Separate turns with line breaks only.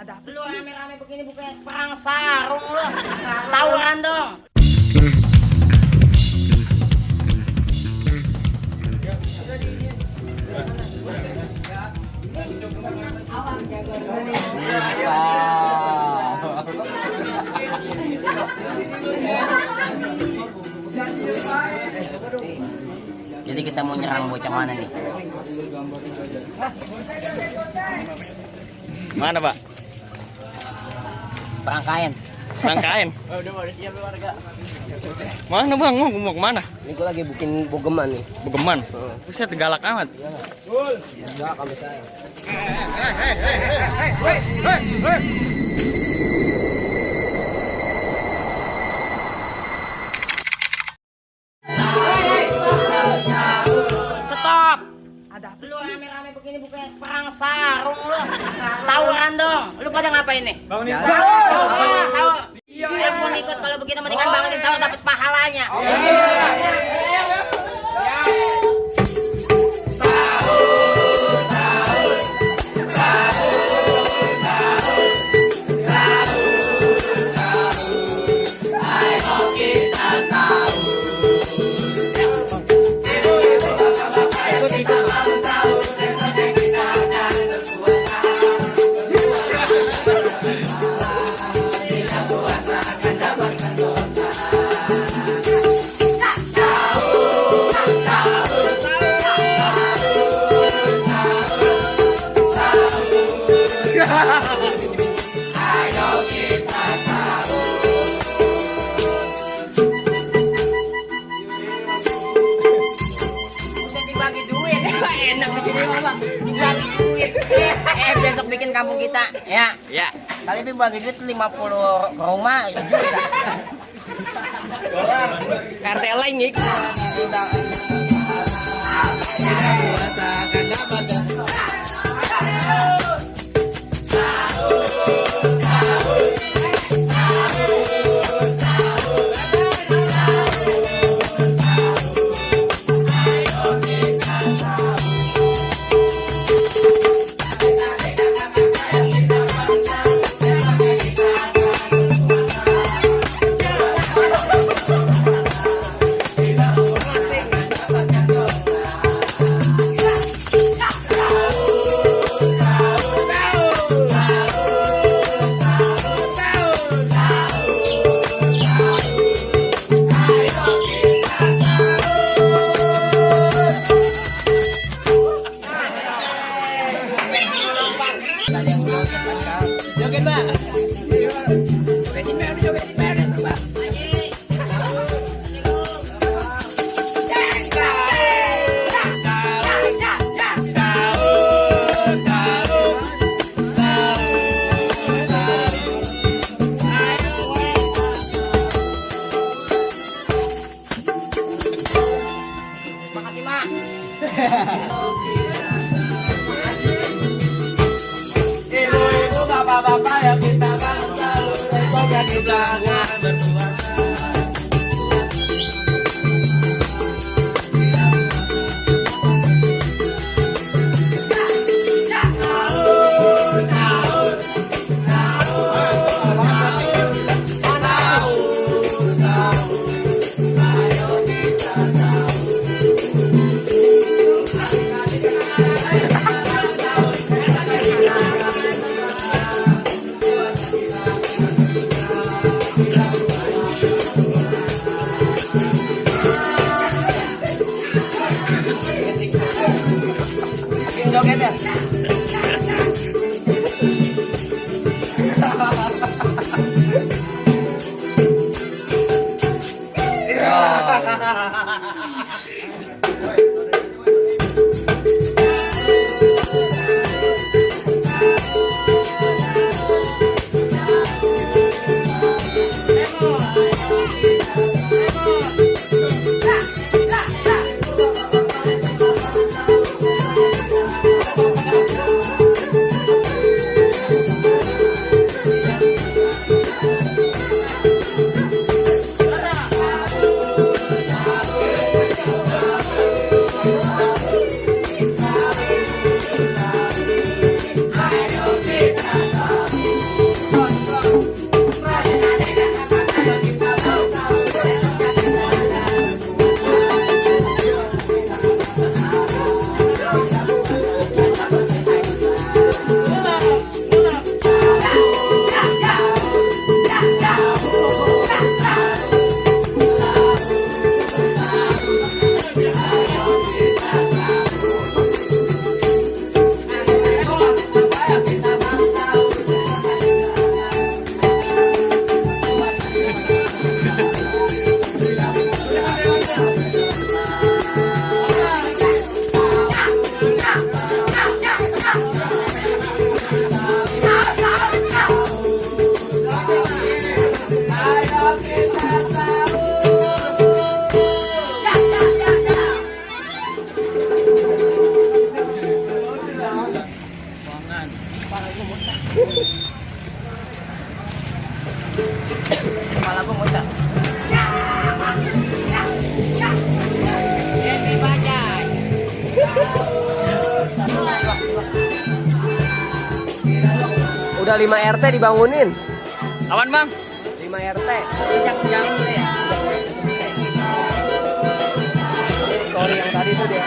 Lu rame-rame begini bukannya perang sarung lu. Tawuran dong.
Jadi kita mau nyerang bocah mana nih?
Mana, Pak?
Perangkain.
Rangkain.
Udah mau siap warga.
Mana, Bang? Mau kemana?
Ini gue lagi bikin bogeman nih.
Begeman. Buset, galak amat.
Enggak kami saya.
Stop. Lu rame-rame begini bukannya perang sarung lu. Tawuran dong. Lu pada ngapain nih?
Bangunin
Sahur. Iya, pun ikut kalau begitu mendingan bangunin sahur dapat pahalanya. Dibagi duit. Enak begini Bapak. Dibagi duit. Besok bikin kampung kita, ya.
Ya.
Kali ini bagi duit 50 ke rumah juta.
RT lain nih. Joget, Mbak.
Makasih, Mak.
Ibu-ibu, bapak-bapak yang kita bangun selalu semoga di belakang berdua.
Joget ya.
Udah 5 RT dibangunin.
Awan bang.
5 RT.
Jangan dulu ya.
Ini story yang tadi tuh dia.